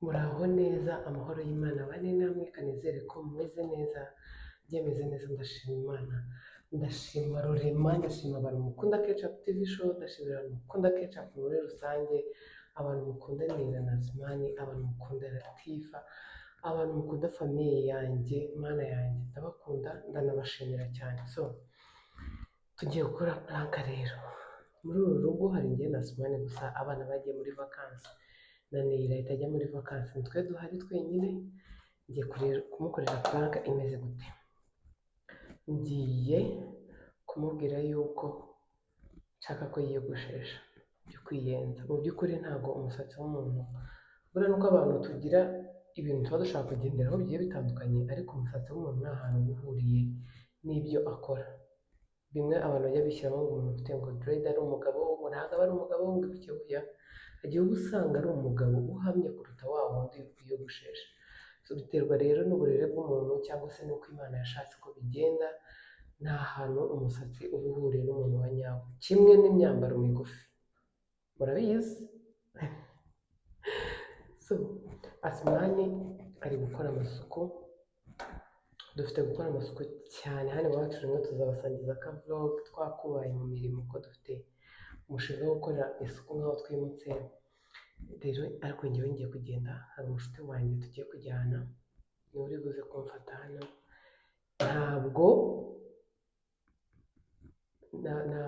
Muraho neza, amahoro y'Imana abane namwe, kanizere ko mumeze neza, njye meze neza ndashima Imana, ndashima Rurema, ndashima abantu mukunda Ketchup TV show, ndashimira abantu mukunda Ketchup muri rusange, abantu mukunda Nira na Asumani, abantu mukunda Latifa, abantu mukunda famille yanjye, Mana yanjye ndabakunda ndanabashimira cyane. So tugiye gukora prank rero, muri uru rugo hari njye na Asumani gusa, abana bagiye muri vacances na Neyira ahita ajya muri vacances, nitwe duhari twenyine. Ngiye kumukorera prank imeze gute? Ngiye kumubwira yuko nshaka ko yiyogoshesha byo kwiyenza. Mu by'ukuri ntabwo umusatsi w'umuntu, buriya nuko abantu tugira ibintu tuba dushaka kugenderaho bigiye bitandukanye, ariko umusatsi w'umuntu nta hantu uba uhuriye n'ibyo akora. Bimwe abantu bajya bishyiramo ngo umuntu ufite ngo dread ari umugabo, ngo ntabwo aba ari umugabo, ngo ibiki, oya. Hari igihe uba usanga ari umugabo uhamye kuruta wa wundi wiyogoshesha. So biterwa rero n'uburere bw'umuntu cyangwa se n'uko Imana yashatse ko bigenda, nta hantu umusatsi uba uhuriye n'umuntu wa nyawo. Kimwe n'imyambaro migufi, murabizi. So Asumani ari gukora amasuku, dufite gukora amasuku cyane hano iwacu. Rimwe tuzabasangiza aka vlog twakubaye mu mirimo, ko dufite umushinga wo gukora isuku nk'aho twimutse rero. Ariko njyewe ngiye kugenda, hari umushuti wanjye tugiye kujyana, niwe uri buze kumfata hano. Ntabwo na na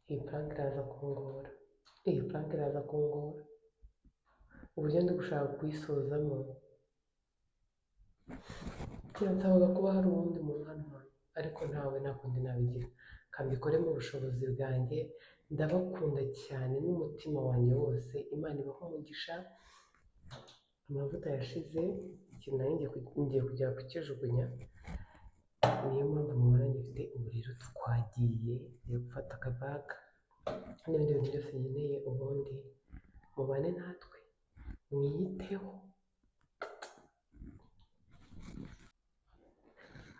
iyi prank iraza kungora, iyi prank iraza kungora uburyo ndi gushaka kuyisozamo. Byansabaga kuba hari uwundi muntu hano hantu, ariko ntawe, nta kundi nabigira, kambikore mu bushobozi bwanjye. Ndabakunda cyane n'umutima wanjye wose, Imana ibahe umugisha. Amavuta yashize, ikintu nari ngiye kujya kukijugunya, niyo mpamvu mubona ngifite. Ubu rero twagiye, ngiye gufata akabaga n'ibindi bintu byose nkeneye, ubundi mubane natwe mwiyiteho.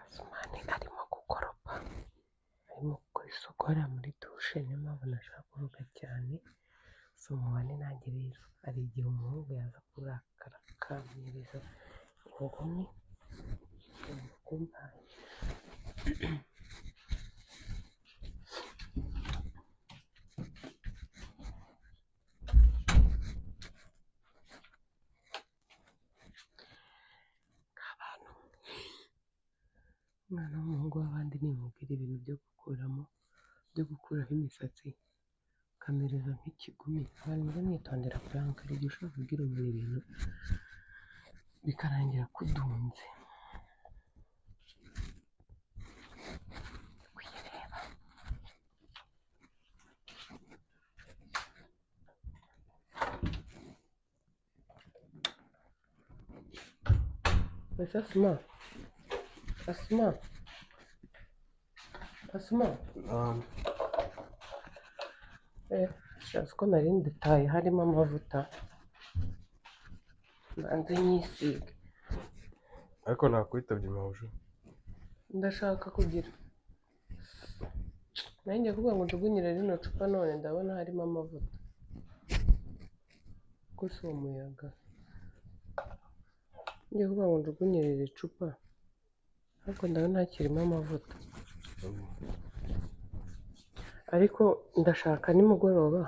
Asumani arimo gukoropa, arimo gukora isuku hariya muri dushe, niyo mpamvu nashaka kuvuga cyane. So mubane nanjye rero, hari igihe umuhungu yaza kurakara akampereza ingumi kumbaye. Abantu, umwana w'umuhungu w'abandi nimubwira ibintu byo gukuramo, byo gukuraho imisatsi, akamereza nk'ikigumi. Abantu mujye mwitondera prank, hari igihe ushobora kubwira umuntu ibintu bikarangira akudunze. Kuyireba ese Asuma, Asuma, Asuma, shatse ko nari nditaye harimo amavuta, mbanze nyisige. Ariko nakwitabye mabuja. Ndashaka kugira nari ngiye kuvuga ngo njugunyire rino cupa, none ndabona harimo amavuta. Ko si umuyaga, ngiye kuvuga ngo njugunyire iri cupa, ariko ndabona hakirimo amavuta. Ariko ndashaka nimugoroba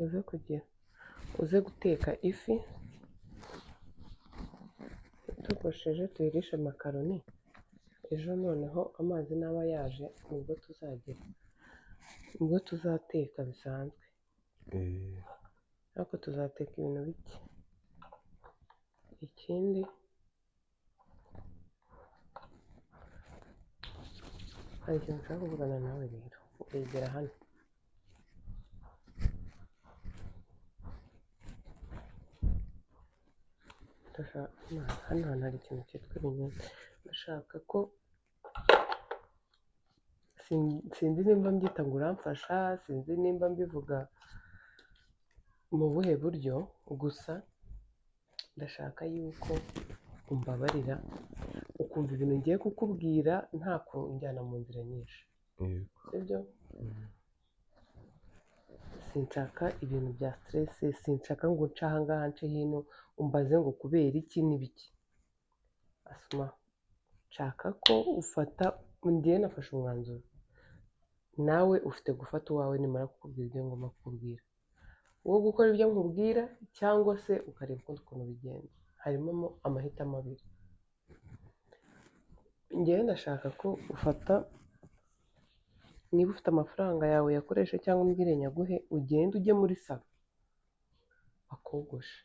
uze kugira uze guteka ifi togosheje, tuyirishe makaroni. Ejo noneho amazi naba yaje, nibwo tuzagira, nibwo tuzateka bisanzwe, ariko tuzateka ibintu bike. Ikindi hari ikintu nshaka kuvugana nawe rero, wegera hano. Ndashaka hano hantu hari ikintu cyitwa ibinyombe, ndashaka ko sinzi nimba mbyita ngo uramfasha, sinzi nimba mbivuga mu buhe buryo, gusa ndashaka yuko umbabarira ukumva ibintu ngiye kukubwira nta kunjyana mu nzira nyinshi. Yego. Sibyo? Sinshaka ibintu bya stress, sinshaka ngo nce aha ngaha nce hino umbaze ngo kubera iki n'ibiki. Asuma, nshaka ko ufata, njyewe nafashe umwanzuro, nawe ufite gufata uwawe nimara kukubwira ibyo ngomba kukubwira, wo gukora ibyo nkubwira cyangwa se ukareba ukundi ukuntu bigenda. Harimo amahitamo abiri. Njyewe ndashaka ko ufata, niba ufite amafaranga yawe yakoreshe cyangwa umbwire nyaguhe, ugende ujye muri salo bakogoshe,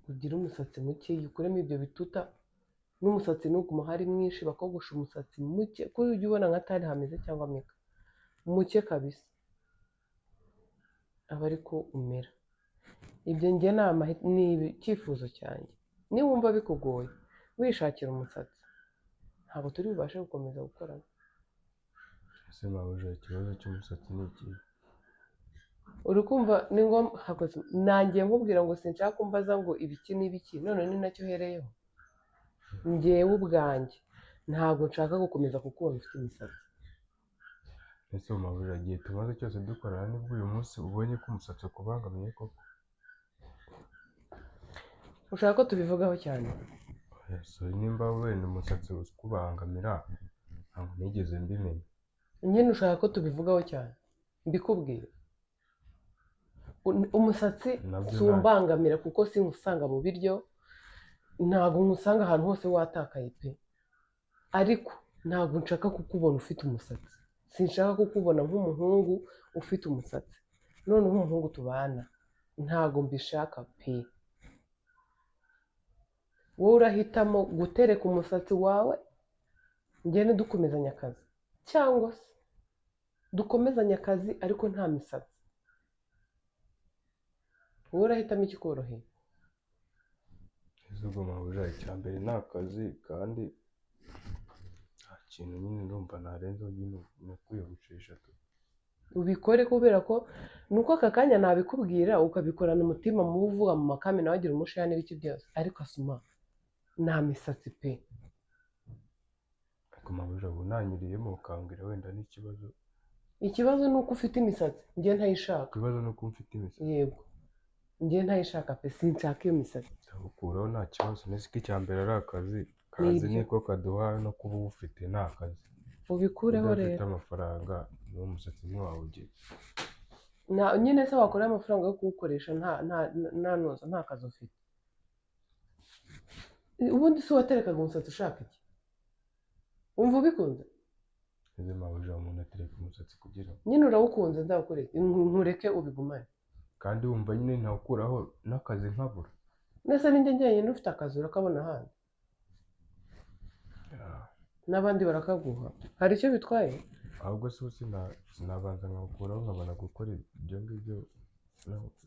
ugire umusatsi muke, ukuremo ibyo bituta n'umusatsi ntuguma hari mwinshi, bakogosha umusatsi muke kuri ujya ubona nka tari hameze cyangwa meka muke kabisa, aba ariko umera. Ibyo njye ni icyifuzo cyanjye. Niba wumva bikugoye wishakira umusatsi, ntabwo turi bubashe gukomeza gukorana. Ese mabuja, ikibazo cy'umusatsi ni ikihe? Uri kumva ni ngombwa hakoze nangiye nkubwira ngo sinshaka kumbaza ngo ibiki n'ibiki, none ni nacyo uhereyeho. Njyewe ubwanjye ntabwo nshaka gukomeza kukubona ufite imisatsi. Ese mabuja, igihe tumaze cyose dukorana nibwo uyu munsi ubonye ko umusatsi ukubangamiye koko? Ushaka ko tubivugaho cyane? Oya, sorry, nimba wenda umusatsi ukubangamira ntabwo nigeze mbimenya. Nyine ushaka ko tubivugaho cyane mbikubwire. Umusatsi Nabyo si umbangamira kuko sinkusanga mu biryo, ntabwo nkusanga ahantu hose watakaye pe, ariko ntabwo nshaka kukubona ufite umusatsi. Sinshaka kukubona nk'umuhungu ufite umusatsi, noneho umuhungu tubana ntabwo mbishaka pe. Wowe urahitamo gutereka umusatsi wawe ngende dukomezanya akazi, cyangwa se dukomezanye akazi ariko nta misatsi. Wowe urahitamo ikikoroheye. Ese ubwo mabuja, icya mbere ni akazi, kandi nta kintu nyine ndumva narenzaho, nyine ni ukwiyogoshesha tu. Ubikore kubera ko nuko aka kanya nabikubwira ukabikorana umutima mubi, uvuga mu makame nawe agira umushiha n'ibiki byose, ariko Asuma, nta misatsi pe. Ariko mabuja, ubu nanyuriyemo ukambwira wenda n'ikibazo. Ikibazo ni uko ufite imisatsi, njye ntayishaka. Ikibazo ni uko mfite imisatsi? Yego, njye ntayishaka pe, sinshaka iyo misatsi. Ndagukuraho nta kibazo, nzi ko icya mbere ari akazi. Akazi Nibyo. niko kaduha no kuba uwufite ni akazi. Ubikureho. Udafite Rero amafaranga n'uwo musatsi ntiwawugira. Nyine se wakorera amafaranga yo kuwukoresha nta noza, nta kazi ufite? Ubundi se waterekaga umusatsi ushaka iki? Wumva ubikunze? Ese mabuja, umuntu atereka umusatsi kugira ngo Nyine urawukunze, nzawukureke, nkureke ubigumane. Kandi wumva nyine ntawukuraho n'akazi nkabura. Ndetse ninjye njyenyine ufite akazi? Urakabona ahandi. N'abandi barakaguha, hari icyo bitwaye? Ahubwo se ubu sinabanza nkawukuraho nkabona gukora ibyo ngibyo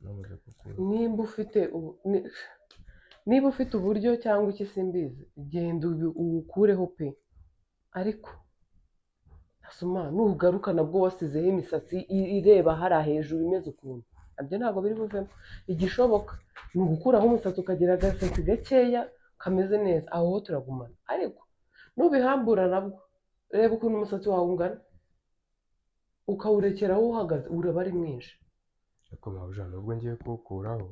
namaze gukura? Niba ufite uburyo cyangwa iki simbizi, genda uwukureho pe. Ariko Asuma, nugaruka nabwo wasizeho imisatsi ireba hariya hejuru imeze ukuntu, nabyo ntabwo biri buvemo. Igishoboka ni ugukuraho umusatsi ukagira agasatsi gakeya kameze neza, aho ho turagumana. Ariko nubihambura nabwo, reba ukuntu umusatsi wawe ungana, ukawurekera aho uhagaze, uraba ari mwinshi. Ariko mabuja, nubwo ngiye kuwukuraho,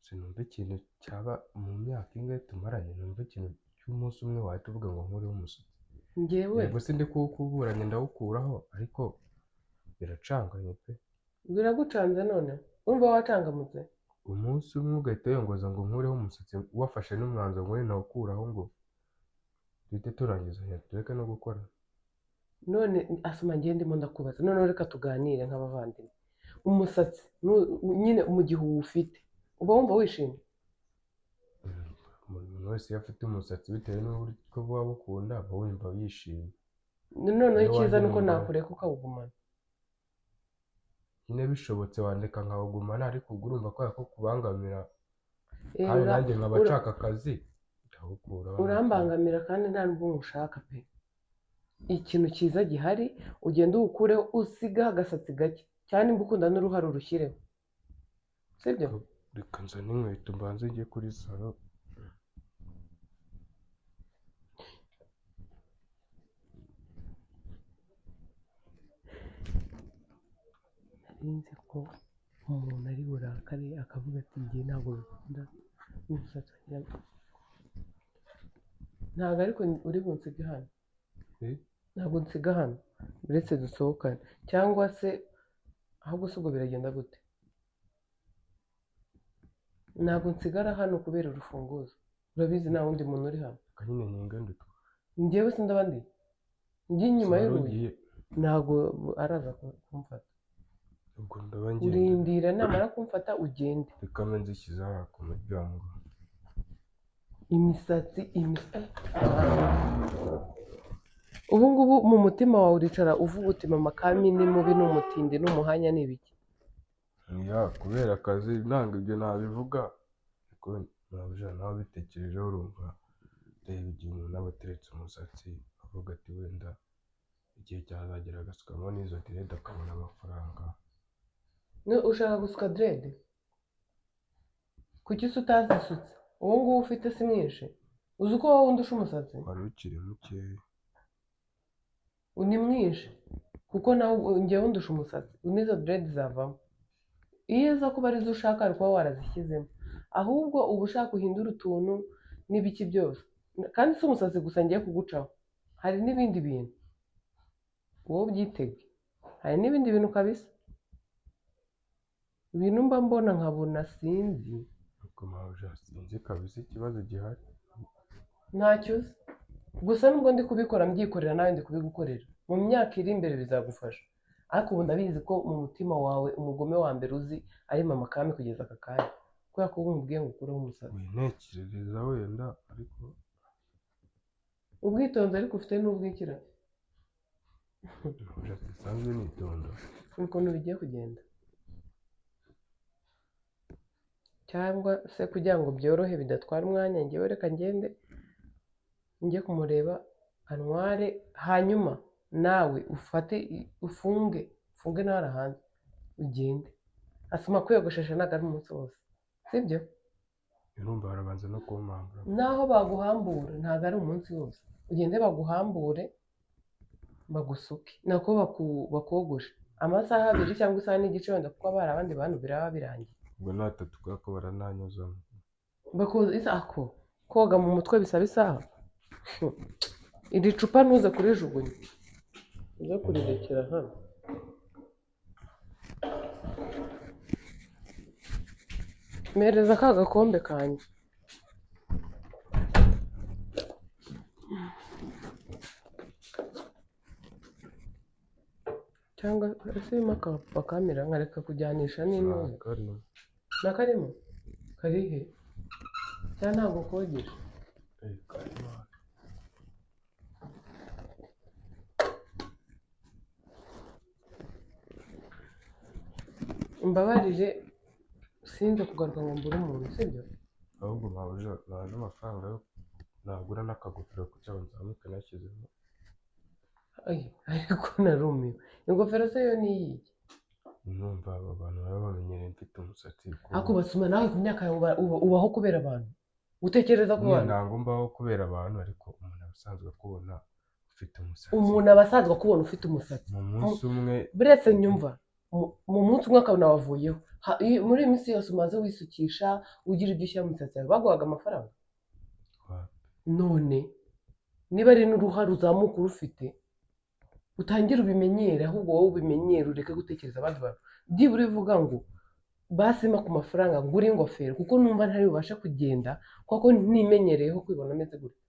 sinumva ikintu cyaba mu myaka ingahe tumaranye, numva ikintu cy'umunsi umwe wahita uvuga ngo nkureho umusatsi. Njyewe Yego, sindi kuwukuburanya, ndawukuraho, ariko biracanganye pe. Biragucanze none urumva wacangamutse. Umunsi umwe ugahita wiyongoza ngo nkureho umusatsi, wafashe n'umwanzuro ngo ntawukuraho, ngo duhite turangizanya tureke no gukora. None Asuma, ngiye ndimo ndakubaza, noneho reka tuganire nk'abavandimwe. Umusatsi nyine mu gihe uwufite uba wumva wishimye? Umuntu wese iyo afite umusatsi, bitewe n'uburyo buba bukunda, aba wumva yishimye. Noneho Niyo icyiza wanjye ni uko numva nakureka ukawugumana. Nyine bishobotse wandeka nkawugumana, ariko ubwo urumva kubera ko kubangamira Eh, kandi nanjye nkaba nshaka akazi, ndawukuraho nta kibazo. Urambangamira kandi nta nubwo nkushaka pe. Ikintu cyiza gihari, ugende uwukureho, usigaho agasatsi gake cyane, nimba ukunda n'uruhara urushyireho, sibyo? Reka nzane inkweto mbanze njye kuri salo. Nari nzi ko yuko umuntu ari burakare akavuga ati njye ntabwo bikunda umusatsi wanjye ntabwo, ariko uri bunsige hano. Eh? Ntabwo nsiga hano, uretse dusohokane cyangwa se ahubwo se ubwo biragenda gute? Ntabwo nsigara hano kubera urufunguzo, urabizi nta wundi muntu uri hano. Reka nyine nkinge ndutware. Njyewe sindaba ndi njye inyuma Wari y'urugi. ugiye? Ntabwo araza kumfata. Ubwo ndaba ngenda. Urindira namara kumfata ugende. Reka mbe nzishyize hariya ku muryango. Imisatsi ubu ngubu mu mutima wawe uricara uvuga uti mama Kami ni mubi, ni umutindi, ni umuhanya, ni ibiki? Ya, kubera akazi ntabwo ibyo nabivuga, ariko mabuja nawe ubitekerejeho urumva, reba igihe umuntu aba ateretse umusatsi avuga ati wenda igihe cyazagera agasukamo n'izo direde akabona amafaranga. Ushaka gusuka direde? Kuki se utazisutse? Uwo nguwo ufite si mwinshi? Uzi uko wowe undusha umusatsi? Wari ukiri mukeya. Ni mwinshi kuko nawe njyewe undusha umusatsi, n'izo direde zavamo. Iyo uza kuba arizo ushaka wari kuba warazishyizemo, ahubwo uba ushaka uhindura utuntu n'ibiki byose. Kandi si umusatsi gusa ngiye kugucaho, hari n'ibindi bintu, wowe ubyitege, hari n'ibindi bintu kabisa, ibintu mba mbona nkabona sinzi. Ariko mabuja sinzi kabisa ikibazo gihari. Ntacyo uzi gusa nubwo ndi kubikora mbyikorera, nawe ndi kubigukorera, mu myaka iri imbere bizagufasha. Ariko ubu ndabizi ko mu mutima wawe umugome wa mbere uzi ari mama Kami kugeza aka kanya, kubera ko ubu umubwiye ngo ukureho umusatsi. Wintekerereza wenda, ariko Ubwitonzi ariko ufite n'ubwikira. Mabuja zisanzwe nitonda. Ukuntu bigiye kugenda, cyangwa se kugira ngo byorohe bidatwara umwanya, njyewe reka ngende njye kumureba antware, hanyuma nawe ufate ufunge ufunge ntara hanze ugende. Asoma kwiyogoshesha ntabwo ari umunsi wose, sibyo? Urumva barabanza no kumpambura. Naho baguhambura ntabwo ari umunsi wose, ugende baguhambure bagusuke, nako bakogoshe amasaha 2 cyangwa isaha n'igice wenda, kuko haba hari abandi bantu biraba birangiye. Ubwo ni atatu kubera ko barananyuzamo. Bakoza isaha ko koga mu mutwe bisaba isaha. Iri cupa ntuze kurijugunya, uze kurirekera hano. Mpereza ka gakombe kanjye. Cyangwa ese urimo bakamera nkareka kujyanisha n'intuza? Karimo. Na karimo karihe? Cyangwa ntabwo kogeje? Karimo. Mbabarire sinze kugaruka ngo mbure umuntu, sibyo? Ahubwo mabuja nta n'amafaranga yo nagura n'akagofero kugira ngo nzamuke nashyizemo. Ay, ariko narumiwe, ingofero se yo ni iyiki? Numva aba bantu baba bamenyereye mfite umusatsi Ariko basuma nawe ku myaka yawe ubaho kubera abantu, utekereza ku nyine bantu. Ntabwo mbaho kubera abantu, ariko umuntu aba asanzwe akubona ufite umusatsi. Umuntu aba asanzwe akubona ufite umusatsi. Mu munsi umwe. Buretse nyumva, mu munsi umwe akabona wavuyeho. Muri iyi minsi yose umaze wisukisha ugira ibyo ushyira mu misatsi yawe, baguhaga amafaranga? None niba ari n'uruhare uzamuka urufite, utangire ubimenyere, ahubwo wowe ubimenyere ureke gutekereza abandi bantu. Byibura uvuga ngo basima ku mafaranga ngure ingofero kuko numva ntari bubashe kugenda, kuko nimenyereyeho kwibona ameze gutya.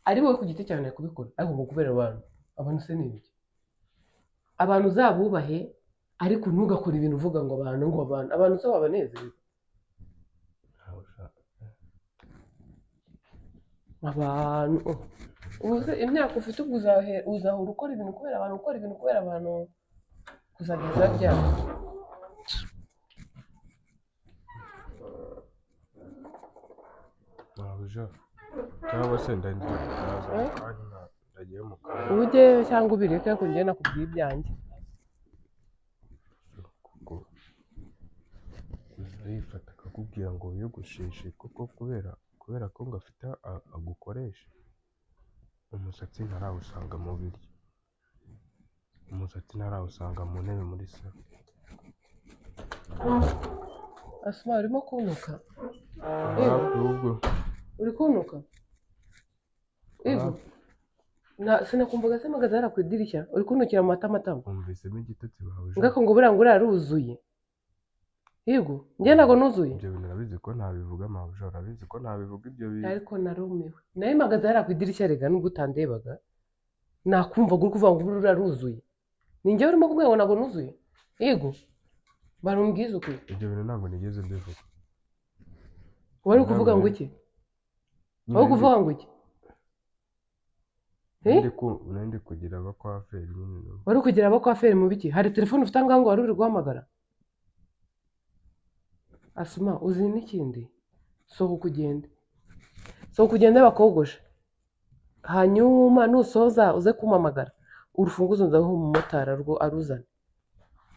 Ari wowe ku giti cyawe kubikora, ariko ngo kubera abantu, abantu se ni ibiki? Abantu uzabubahe, ariko ntugakore ibintu uvuga ngo abantu, ngo abantu, abantu se wabanezereza? Abantu ubu se imyaka ufite ubwo uzahora ukora ibintu kubera abantu, ukora ibintu kubera abantu kuzageza ryari? Mabuja cyangwa se ndaza mu kanya, ndagiye mu kanya. Ujyeyo cyangwa ubireke, ariko njyewe nakubwiye ibyanjye. Kuko arifata akakubwira ngo wiyogosheshe kuko kubera ko ngo afite agukoresha. Umusatsi ntarawusanga mu biryo, umusatsi ntarawusanga mu ntebe muri salo. Asuma, urimo kuntuka? Yego. Hafi ahubwo. Uri kuntuka? Yego. Hafi. Sinakumvaga se mpagaze hariya ku idirishya, uri kuntukira mu matamatama. Wumvisemo igitutsi, mabuja? Ngako ngo buriya ngo uriya aruzuye. Yego, njye ntabwo nuzuye. Ibyo bintu urabizi ko ntabivuga, mabuja, urabizi ko ntabivuga ibyo bintu. Ariko narumiwe, nari mpagaze hariya ku idirishya rega, nubwo utandebaga nakumvaga uri kuvuga ngo buriya aruzuye. Ni njyewe urimo kubwira ngo ntabwo nuzuye? Yego, barumbwiza ukuri. Ibyo bintu ntabwo nigeze mbivuga. Wari Ntabwo kuvuga ngo iki? Wari kuvuga ngo iki? Eh? Nari ndi kugira abakwaferi nyine. Wari kugira abakwaferi mu biki? Hari telefone ufite ahangaha ngo wari uri guhamagara? Asuma, uzi n'ikindi? Sohoka ugende, sohoka ugende bakogoshe, hanyuma nusoza uze kumpamagara, urufunguzo ndaruha umumotari aruzane.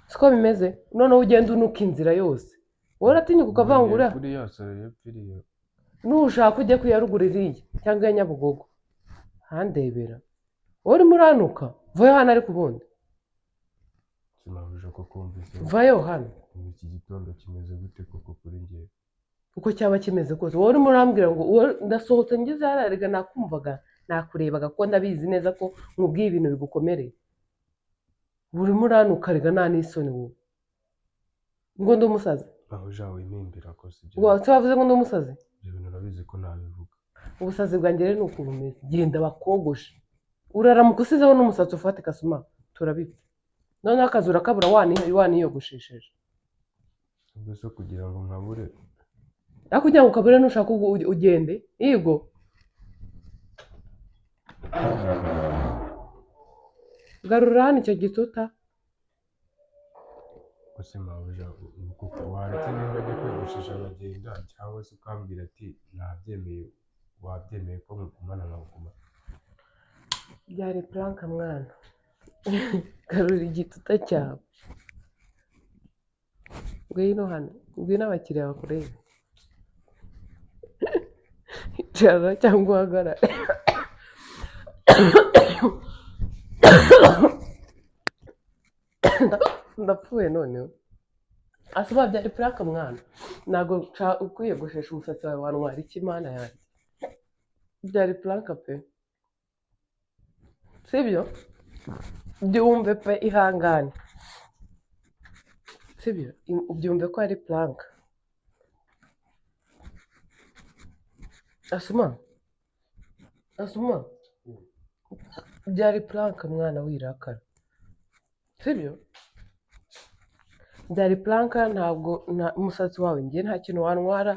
Siko bimeze? Noneho ugende unuka inzira yose. Wowe uratinyuka ukavuga ngo uriya Kuri ya salo y'epfo iriya. Nushaka ujye ku ya ruguru iriya cyangwa iya Nyabugogo, handebera. Wowe urimo uranuka, vayo hano. Ariko ubundi Sinabuja ko kumvise vayo hano. Iki gitondo kimeze gute koko kuri njyewe? Uko cyaba kimeze kose, wowe urimo urambwira ngo ndasohotse ngeze hariya rega nakumvaga, nakurebaga, kuko ndabizi neza ko nkubwiye ibintu bigukomereye. Urimo uranuka rega, nta n'isoni wowe, ngo ndi umusazi. Mabuja, wimpimbira ko si ibyo. Se wavuze ngo ndi umusazi? Ibyo bintu urabizi ko ntabivuga. Ubusazi bwanjye rero ni uku bumeze: genda bakogoshe, uraramuka usizeho n'umusatsi ufatika. Suma, turabipfa. Noneho akazi urakabura waniyogoshesheje. Ubwo se kugira ngo nkabure? Ariko kugira ngo ukabure, nushaka ugende. Yego, garura hano icyo gituta. Ko se mabuja, ubu koko waretse nimba ajya kwiyogoshesha nkagenda, cyangwa se ukambwira ati nabyemeye, wabyemeye ko mugumana nkagumana. Byari prank mwana, garura igituta cyawe. Ngwino hano, ngwino abakiriya bakurebe. Icara cyangwa uhagarare. Ndapfuye noneho. Asuba, byari prank mwana, ntabwo ukwiye gushesha umusatsi wawe. Wantwara iki, Mana yanjye? Byari prank pe, sibyo? Byumve pe, ihangane, sibyo? Ubyumve ko ari prank. Asuma, Asuma, byari prank mwana, wirakara, sibyo? Byari prank, ntabwo umusatsi wawe njye nta kintu wantwara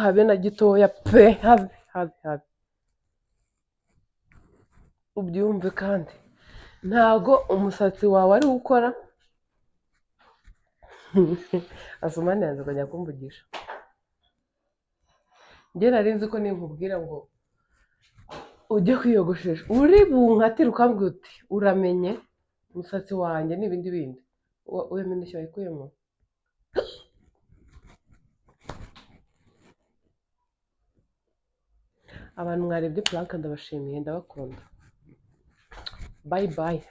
habe na gitoya pe, habe habe habe. Ubyumve kandi ntabwo umusatsi wawe ari gukora. Asumani yanze kujya kumvugisha. Njye nari nzi ko ninkubwira ngo ujye kwiyogoshesha uri bunkatire ukambwira uti uramenye umusatsi wanjye n'ibindi bindi. Uyo mineke wayikuyemo? Abantu mwarebye prank ndabashimiye, ndabakunda. Bye bye.